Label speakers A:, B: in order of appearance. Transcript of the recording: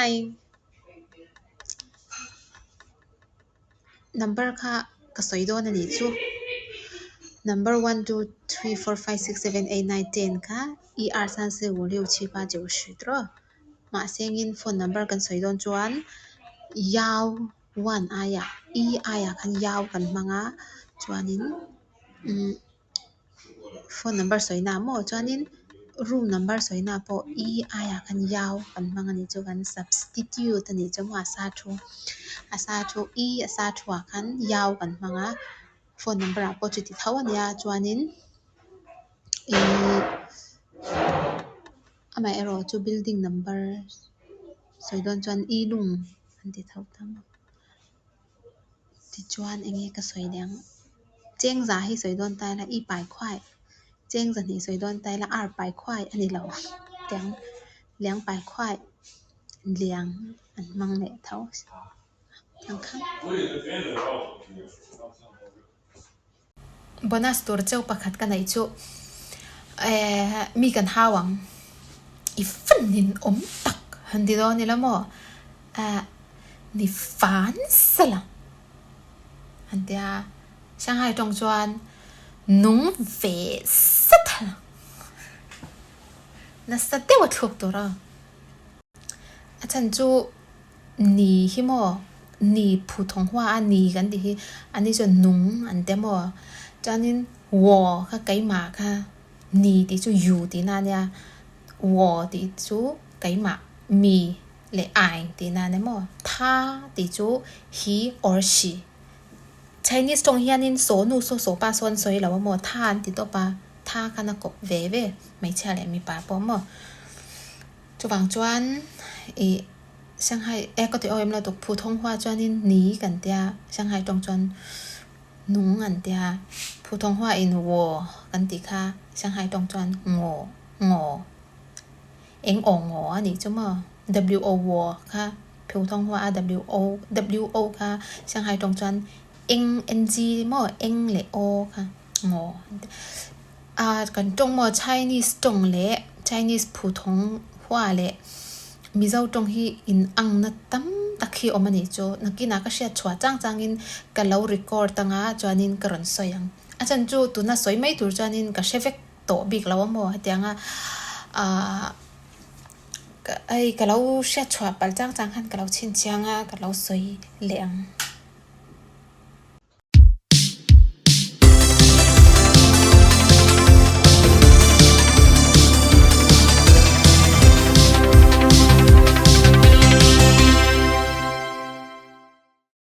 A: Hi. Number kha ka sawi dawn a nih chu. Number one two three four five six seven eight nine ten kha yi er san si wu liu chi pa jiu shi tiraw. Mahse engin phone number kan sawi dawn chuan yao one aiah yi aiah khan yao kan hmang a chuanin umm phone number sawi na maw chuanin room number sawi na pawh yi aiah khan yao kan hmang a nih chu kan substitute a nih chu maw a sa thu a sa thu yi a sa thu ah khan yao kan hmang a phone number ah pawh chuti tho a nia chuanin ihh amaherawh chu building number sawi dawn chuan yi lung an ti tho ta maw tichuan eng nge ka sawi leh ang chengza hi sawi dawn ta ila yi pai khuai chengza hnih sawi dawn ta ila ar pai khuai a ni lo tiang liang pai khuai liang an hmang leh tho ang kha. Bonus tur cheu pakhat ka neih chu eh mi kan hau ang i fan in awm tak han ti dawn ila maw eh ni fan sela han tia Shanghai tawng chuan nung ve zet a nasa deuh a thluk tur a a chhan chu. Ni hi maw? Ni phu thawng hua a ni kan tih hi an ni chuan nung an ti a maw? Chuanin waw kha keimah kha ni tih chu yu tihna a nia, waw tih chu keimah mi leh ai tihna a nia maw? Tha tih chu hi or she. Chinese tawng hianin saw nu saw saw pa saw an sawi lo a maw? Tha an ti tawp a, tha khan a kawp ve ve hmeichhia leh mipa pawh maw? Chuvang chuan ih Shanghai e ka ti awm lo tuk phu thawng hua chuanin ni kan tia Shanghai tawng chuan nung an tia phu thawng hua in waw kan tih kha Shanghai tawng chuan ngaw ngaw eng aw ngaw a nih chu maw W O waw kha phu thawng hua a W O W O kha Shanghai tawng chuan eng N G maw eng leh aw kha ngaw an ti a kan tawng maw Chinese tawng leh Chinese phu thawng hua leh Mizo tawng hi in ang na tam tak hi awm a nih chu. Nakinah ka hriat chhuah chang changin ka lo record anga chuanin ka rawn sawi ang. A chhan chu tuna sawi mai tur chuanin ka hre vek tawh bik lo a maw hetianga ahh hei ka lo hriat chhuah palh chang chang khan ka lo chhinchhiang a ka lo sawi leh ang.